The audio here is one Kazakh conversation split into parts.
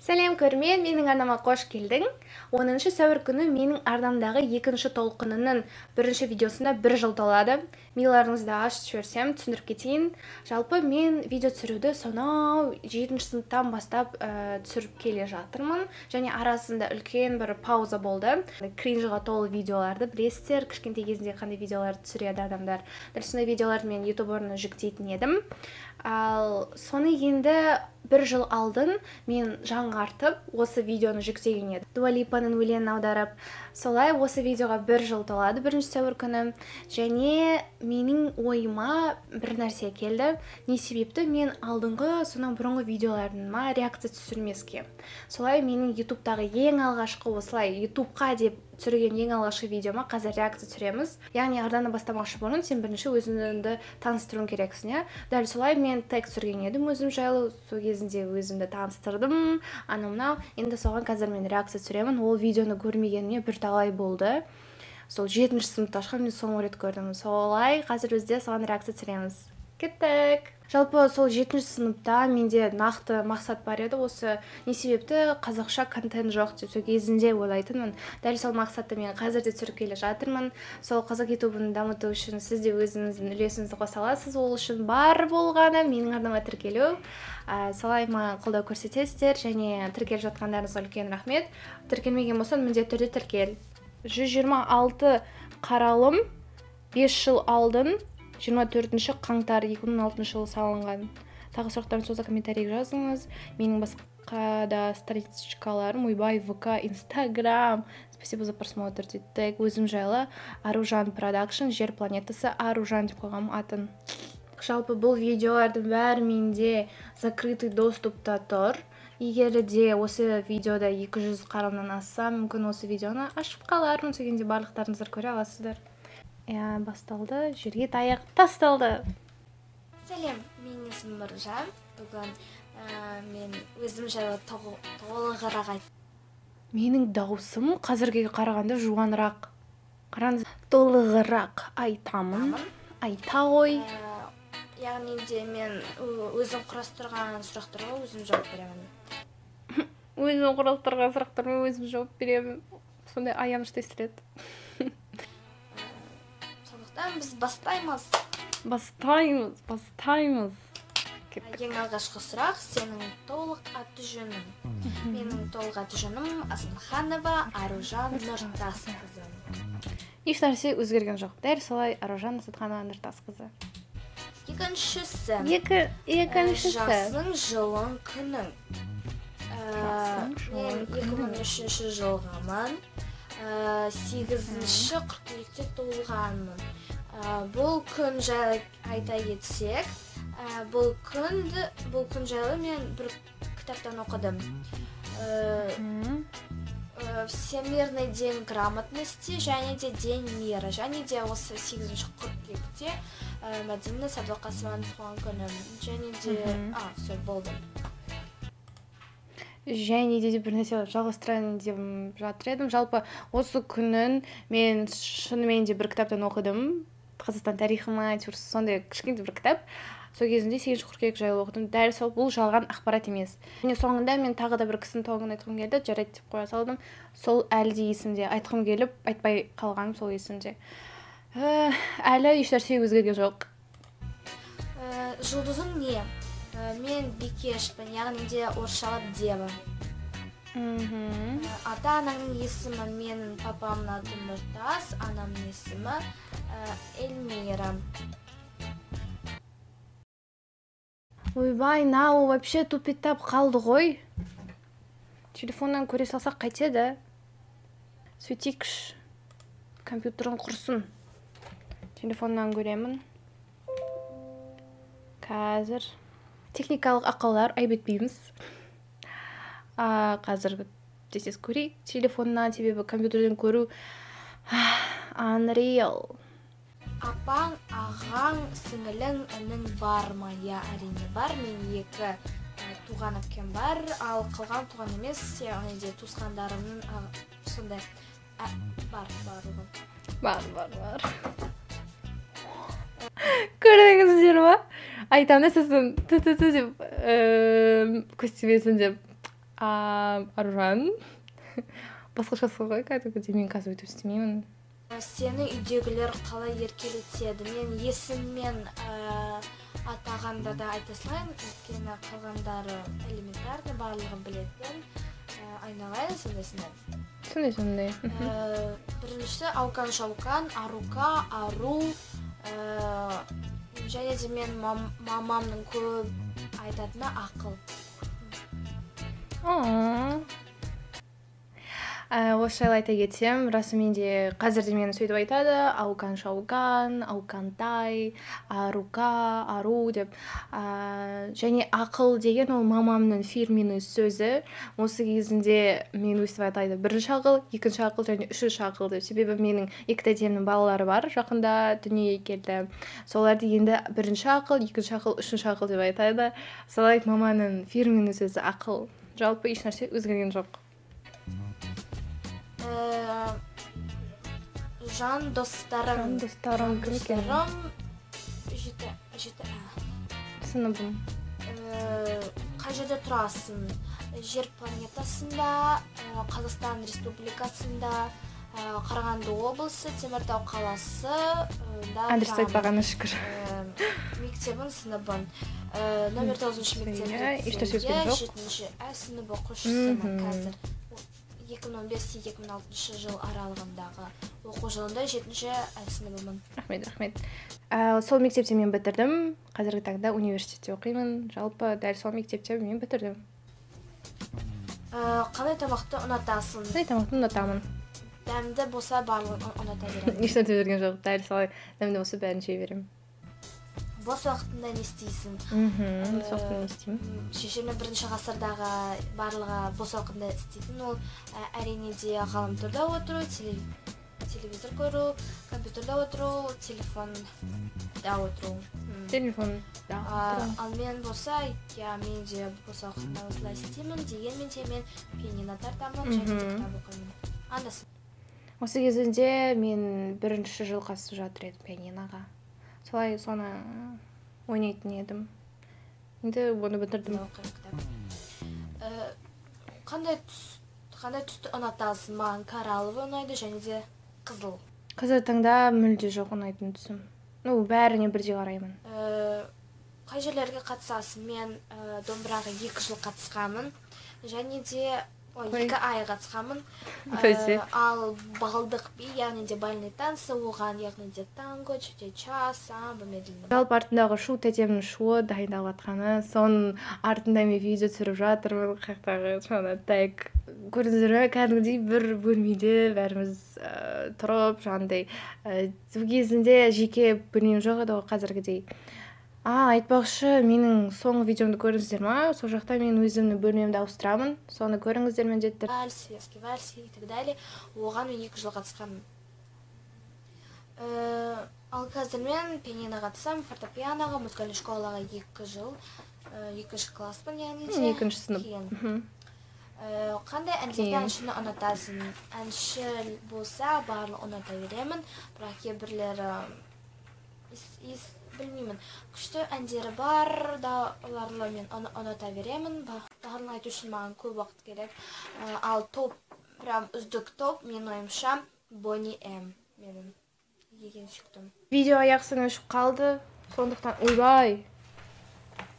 Сәлем көрермен, менің арнама қош келдің. 10 сәуір күні менің арнамдағы екінші толқынының бірінші видеосына бір жыл толады. Миларыңызды ашып жіберсем, түсіндіріп кетейін. Жалпы мен видео түсіруді сонау 7 сыныптан бастап түсіріп келе жатырмын. Және арасында үлкен бір пауза болды. Кринжға толы видеоларды білесіздер, кішкентай кезінде қандай видеоларды түсіреді адамдар. Дәл сондай видеоларды мен YouTube орнына жүктейтін едім. Ал соны енді бір жыл алдын мен жаңғыртып осы видеоны жүктеген едім. Дуа Липаның өлеңін аударып, солай осы видеоға бір жыл толады 1 сәуір күні. Және менің ойыма бір нәрсе келді. Не себепті мен алдыңғы, сонан бұрынғы видеоларыма реакция түсірмеске. Солай менің YouTube'тағы ең алғашқы осылай YouTube'қа деп түсірген ең алғашқы видеома қазір реакция түсіреміз. Яғни арнаны бастамақшы бұрын сен бірінші өзіңді таныстыруың керексің, иә? Дәл солай мен тег түсірген едім өзім жайлы, сол кезінде өзімді таныстырдым, анау мынау. Енді соған қазір мен реакция түсіремін. Ол видеоны көрмегеніме бірталай болды. Сол 7 сыныпта ашқан мен соңғы рет көрдім. Солай қазір бізде соған реакция түсіреміз. Кеттік. Жалпы сол 7 сыныпта менде нақты мақсат бар еді. Осы не себепті қазақша контент жоқ деп сол кезінде ойлайтынмын. Дәл сол мақсатты мен қазір де түсіріп келе жатырмын. Сол қазақ ютубын дамыту үшін сіз де өзіңіздің үлесіңізді қоса аласыз. Ол үшін бар болғаны менің арнама тіркелу. Солай маған қолдау көрсетесіздер және тіркеліп жатқандарыңызға үлкен рахмет. Тіркелмеген болсаң міндетті түрде тіркел. 126 қаралым 5 жыл алдын 24 қаңтар 2016 жылы салынған. Тағы сұрақтарыңыз болса комментарийге жазыңыз. Менің басқа да страничкаларым ойбай, ВК, Инстаграм. Спасибо за просмотр дейді. Тег өзім жайлы Аружан Продакшн, Жер планетасы Аружан деп қойғанмын атын. Жалпы бұл видеолардың бәрі менде закрытый доступта тұр. Егер де осы видеода 200 қаралымнан асса, мүмкін осы видеоны ашып қалармын. Сол кезде барлықтарыңыздар көре аласыздар. Иә, басталды, жерге таяқ тасталды. Сәлем, менің есімім Аружан. Бүгін мен өзім жайлы толығырақ айт. Менің дауысым қазіргіге қарағанда жуанырақ. Қараңыз, толығырақ айтамын. Айта ғой. Яғни де мен өзім құрастырған сұрақтарға өзім жауап беремін. Өзім құрастырған сұрақтарға өзім жауап беремін. Сондай аянышты естіледі. Сондықтан біз бастаймыз. Бастаймыз, бастаймыз. Кеттік. Ең алғашқы сұрақ, сенің толық аты жөнің. Менің толық аты жөнім Асанханова Аружан Нұртасқызы. Еш нәрсе өзгерген жоқ. Дәл солай Аружан Асанханова Нұртасқызы. Екіншісі. Екіншісі. Жасың, жылың, күнің. Мен 2003 жылғымын. 8 қыркүйекте туылғанмын. Бұл күн жайлы айта кетсек, бұл күн жайлы мен бір кітаптан оқыдым. Всемирный день грамотности және де день мира, және де осы 8 қыркүйекте Мәдина Сәдуақасованың туған күні, және де все болды. Және де бір нәрсе жалғастырайын деп жатыр едім. Жалпы осы күнін мен шынымен де бір кітаптан оқыдым. Қазақстан тарихы ма, әйтеуір сондай кішкентай бір кітап. Сол кезінде 8 қыркүйек жайлы оқыдым. Дәл сол, бұл жалған ақпарат емес. Және соңында мен тағы да бір кісінің туған күнін айтқым келді. Жарайды деп қоя салдым. Сол әлі де есімде. Айтқым келіп, айтпай қалғаным сол есімде. Әлі ешнәрсе өзгерген жоқ. Жұлдызың не? Мен бикешпін, яғни де орысшалап дева. Ата-анаңның есімі, менің папамның аты Нұртас, анамның есімі Эльмира. Ойбай, мынау вообще тупиттап қалды ғой. Телефоннан көре салсақ қайтеді. Сөйтейікші. Компьютерің құрсын. Телефоннан көремін. Қазір техникалық ақаулар айып етпейміз. Қазір тез-тез көрейік телефоннан, себебі компьютерден көру unreal. Апаң, ағаң, сіңілің, інің бар ма? Иә, әрине бар. Мен 2 туған әпкем бар, ал қалған туған емес, яғни де туысқандарымның сондай бар, барлығы. Бар, бар, бар. Көрдіңіздер ма? Айтамын да сосын ту ту ту деп көз тимесін деп. Аружан. Басқашасы ғой кәдімгідей, мен қазір өйтіп істемеймін. Сені үйдегілер қалай еркелетеді? Мен есіммен атағанда да айта салайын, өйткені қалғандары элементарно, барлығы білетін. Айналайын, сондай сондай. Сондай сондай. Біріншісі Аукан Шаукан, Арука, Ару, және де мен мамамның көп айтатыны ақыл. Осы жайлы айта кетсем, расымен де қазір де мені сөйтіп айтады, Аукан Шаукан, Аукантай, Арука, Ару деп. Және ақыл деген ол мамамның фирменный сөзі. Осы кезінде мен өстіп атайды: бірінші ақыл, екінші ақыл және үшінші ақыл деп. Себебі менің екі тәтемнің балалары бар, жақында дүниеге келді. Соларды енді бірінші ақыл, екінші ақыл, үшінші ақыл деп айтады. Солай маманың фирменный сөзі ақыл. Жалпы ешнәрсе өзгерген жоқ. Жан достарым. Жан достарым кім екен? Жеті А. Сыныбым. Қай жерде тұрасың? Жер планетасында, Қазақстан Республикасында, Қарағанды облысы, Теміртау қаласы, да. Адрес айтпағанына шүкір. Мектебін, сыныбын. Номер 9-шы мектеп. Ешнәрсе өзгерген жоқ. 7-ші А сынып оқушысымын қазір. 2015-2006 жыл аралығындағы оқу жылында 7-ші сыныбымын. Рахмет, рахмет. Сол мектепте мен бітірдім. Қазіргі таңда университетте оқимын. Жалпы дәл сол мектепте мен бітірдім. Қандай тамақты ұнатасың? Қандай тамақты ұнатамын? Дәмді болса барлығын ұната беремін. Ешнәрсе өзгерген жоқ. Дәл солай дәмді болса бәрін жей беремін. Бос уақытында не істейсің? Бос уақытында не істеймін? Шешемнің бірінші ғасырдағы барлығы бос уақытында істейтін ол әрине де ғаламторда отыру, телевизор көру, компьютерда отыру, телефонда отыру. Телефонда. Ал мен болса, я мен де бос уақытында осылай істеймін, дегенмен де мен пианино тартамын және де кітап оқимын. Андасы. Осы кезінде мен бірінші жыл қатысып жатыр едім пианиноға. Солай соны ойнайтын едім. Енді оны бітірдім. Қандай түсті ұнатасың? Маған коралловый ұнайды және де қызыл. Қазіргі таңда мүлде жоқ ұнайтын түсім. Ну, бәріне бірдей қараймын. Қай жерлерге қатысасың? Мен домбыраға 2 жыл қатысқанмын. Және де 2 ай қатысқанмын. Ал балдық би, яғни де бальный танцы, оған яғни де танго, ча-ча, самбо, медленно. Жалпы артындағы шу, тәтемнің шуы дайындалып жатқаны, соның артында мен видео түсіріп жатырмын, қаяқтағы жаңа тәк. Көрдіңіздер ме, кәдімгідей бір бөлмеде бәріміз тұрып, жаңағыдай. Сол кезінде жеке бөлмем жоқ еді ғой қазіргідей. Айтпақшы, менің соңғы видеомды көрдіңіздер ма? Сол жақта мен өзімнің бөлмемді ауыстырамын. Соны көріңіздер міндетті. Вальс, светский вальс и так далее. Оған мен 2 жыл қатысқанмын. Ал қазір мен пианиноға қатысамын, фортепианоға, музыкальный школаға 2 жыл, 2-ші класспын, яғни де. 2-ші сынып. Қандай әндерді, әншіні ұнатасың? Әнші болса, барлығын ұната беремін, бірақ кейбіреулері білмеймін. Күшті әндері бар да, оларды мен ұната беремін. Барлығын айту үшін маған көп уақыт керек. Ал топ, прям үздік топ, менің ойымша, Boney M менің ең сүйіктім. Видео аяқсыз өшіп қалды, сондықтан ойбай.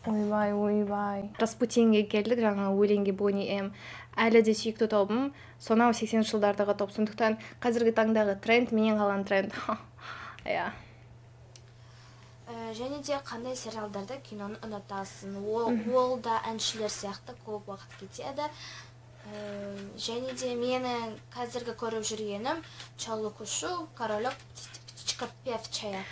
Ойбай, ойбай. Распутинге келдік, жаңа өлеңге Boney M. Әлі де сүйікті тобым, сонау 80-ші жылдардағы топ. Сондықтан қазіргі таңдағы тренд, менен қалған тренд. Иә. Және де қандай сериалдарды, киноны ұнатасың? Ол да әншілер сияқты көп уақыт кетеді. Және де менің қазіргі көріп жүргенім Чалыкушу, Королек, Птичка певчая.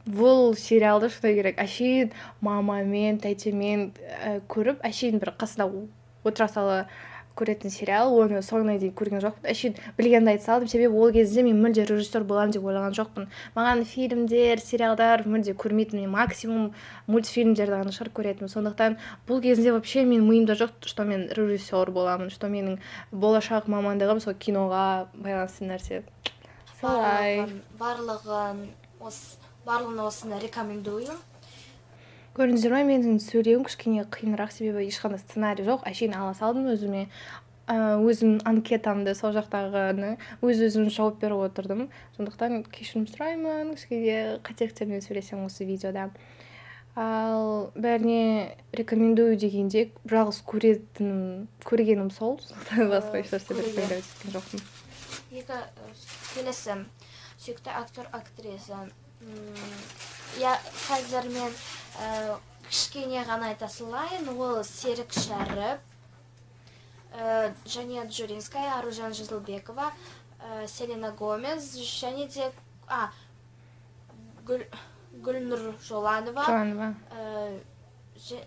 Бұл сериалды шыдай керек. Әшейін мамамен, тәтемен көріп, әшейін бір қасында отыра сала көретін сериал, оны соңына дейін көрген жоқпын. Әшейін білгенді айта салдым, себебі ол кезде мен мүлде режиссер боламын деп ойлаған жоқпын. Маған фильмдер, сериалдар мүлде көрмейтін, мен максимум мультфильмдерді ғана шығар көретінмін. Сондықтан бұл кезінде вообще менің миымда жоқ, что мен режиссер боламын, что менің болашақ мамандығым сол киноға байланысты нәрсе. Солай. Барлығын осыны рекомендую. Көрдіңіздер ма, менің сөйлеуім кішкене қиынырақ, себебі ешқандай сценарий жоқ, әшейін ала салдым өзіме. Өзім анкетамды, сол жақтағыны өз өзім жауап беріп отырдым. Сондықтан кешірім сұраймын, кішкене қателіктермен сөйлесем осы видеода. Ал бәріне рекомендую дегенде, жалғыз көретінім, көргенім сол, сондықтан басқа ешнәрсе рекомендовать еткен жоқпын. Екі келесі сүйікті актер, актриса. Я қазір мен кішкене ғана айта салайын. Ол Серік Шәріп, Жания Джуринская, Аружан Жазылбекова, Селена Гомес және де Гүлнұр Жоланова. Жоланова.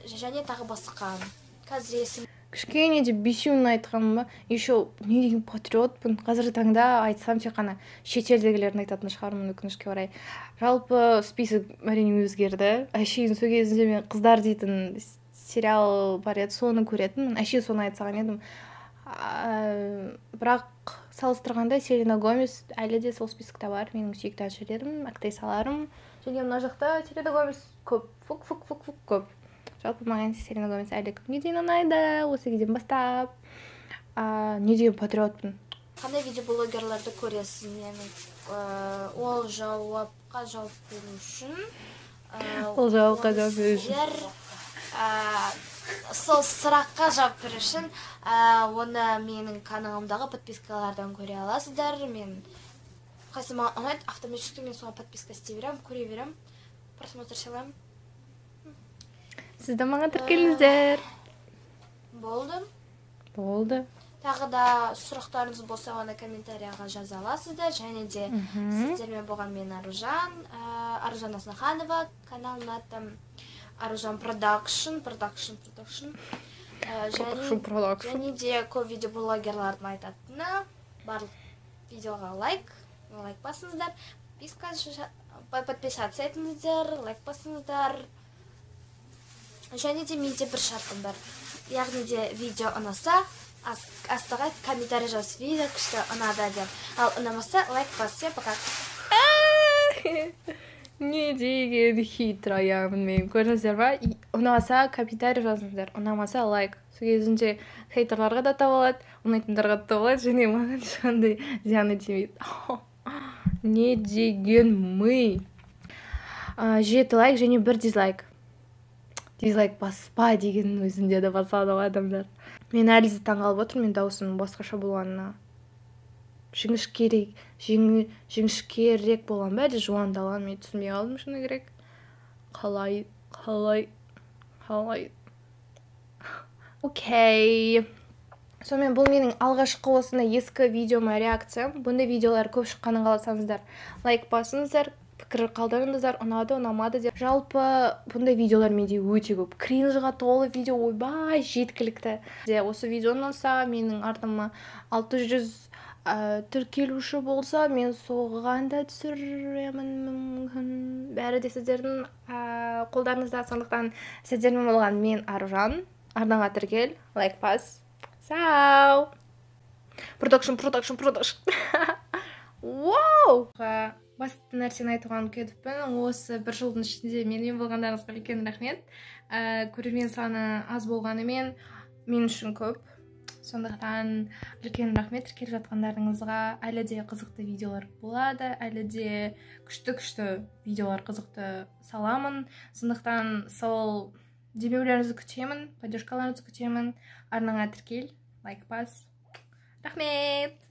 Және тағы басқа. Қазір есім Кішкене де бесеуін айтқаным ба? Еще не деген патриотпын. Қазіргі таңда айтсам, тек қана шетелдегілерін айтатын шығармын, өкінішке орай. Жалпы список әрине өзгерді. Әшейін сол кезінде мен «Қыздар» дейтін сериал бар еді, соны көретінмін. Әшейін соны айтсаған едім. Бірақ салыстырғанда Селена Гомес әлі де сол списокта бар. Менің сүйікті әншілерім, актрисаларым. Және мына жақта Селена Гомес көп, фук фук фук фук көп. Жалпы маған Селена Гомес әлі күнге дейін ұнайды, осы кезден бастап. Не деген патриотпын. Қандай видеоблогерларды көресіз? Менің ол жауапқа жауап беру үшін Ол жауапқа жауап беру үшін. Сіздер, сол сұраққа жауап беру үшін, оны менің каналымдағы подпискалардан көре аласыздар. Мен қайсы маған ұнайды, автоматически мен соған подписка істей беремін, көре беремін, просмотр сыйлаймын. Сіз де маған тіркеліңіздер. Болды. Болды. Тағы да сұрақтарыңыз болса, оны комментарияға жаза аласыздар. Және де сіздермен болған мен, Аружан, Аружан Асанханова, каналының аты Аружан Продакшн, Продакшн, Продакшн. Продакшн, продакшн. Және де көп видеоблогерлардың айтатыны: барлық видеоға лайк басыңыздар, подписка, подписаться етіңіздер, лайк басыңыздар. Және де менде бір шартым бар, яғни де видео ұнаса, астыға комментарий жаз, видео күшті, ұнады деп. Ал ұнамаса, лайк бас. Все, пока. Не деген хитраямын мен, көрдіңіздер ма? Ұнаса, комментарий жазыңыздар, ұнамаса, лайк. Сол кезінде хейтерларға да табылады, ұнайтындарға да табылады, және маған ешқандай зияны тимейді. Не деген ми! 7 лайк және 1 дизлайк. Дизлайк баспа дегеннің өзінде де басады ғой адамдар. Мен әлі де таңғалып отырмын мен дауысымның басқаша болғанына. Жіңішкерек болған ба, әлде жуандалған, мен түсінбей қалдым, шыны керек. Қалай, қалай, қалай? Окей. Сонымен, бұл менің алғашқы осындай ескі видеома реакциям. Бұндай видеолар көп шыққанын қаласаңыздар, лайк басыңыздар, пікір қалдырыңыздар, ұнады, ұнамады деп. Жалпы бұндай видеолар менде өте көп. Кринжға толы видео, ойбай, жеткілікті. Де, осы видео ұнаса, менің артыма 600 тіркелуші болса, мен соған да түсіремін мүмкін. Бәрі де сіздердің қолдарыңызда, сондықтан сіздермен болған мен, Аружан. Арнаға тіркел, лайк бас. Сау! Продакшн, продакшн, продакшн. Вау! Басты нәрсені айтуға ұмытып кетіппін. Осы бір жылдың ішінде менімен болғандарыңызға үлкен рахмет. Көрермен саны аз болғанымен, мен үшін көп. Сондықтан үлкен рахмет тіркеліп жатқандарыңызға. Әлі де қызықты видеолар болады, әлі де күшті-күшті видеолар қызықты саламын. Сондықтан сол демеулеріңізді күтемін, поддержкаларыңызды күтемін. Арнаңа тіркел, лайк бас. Рахмет!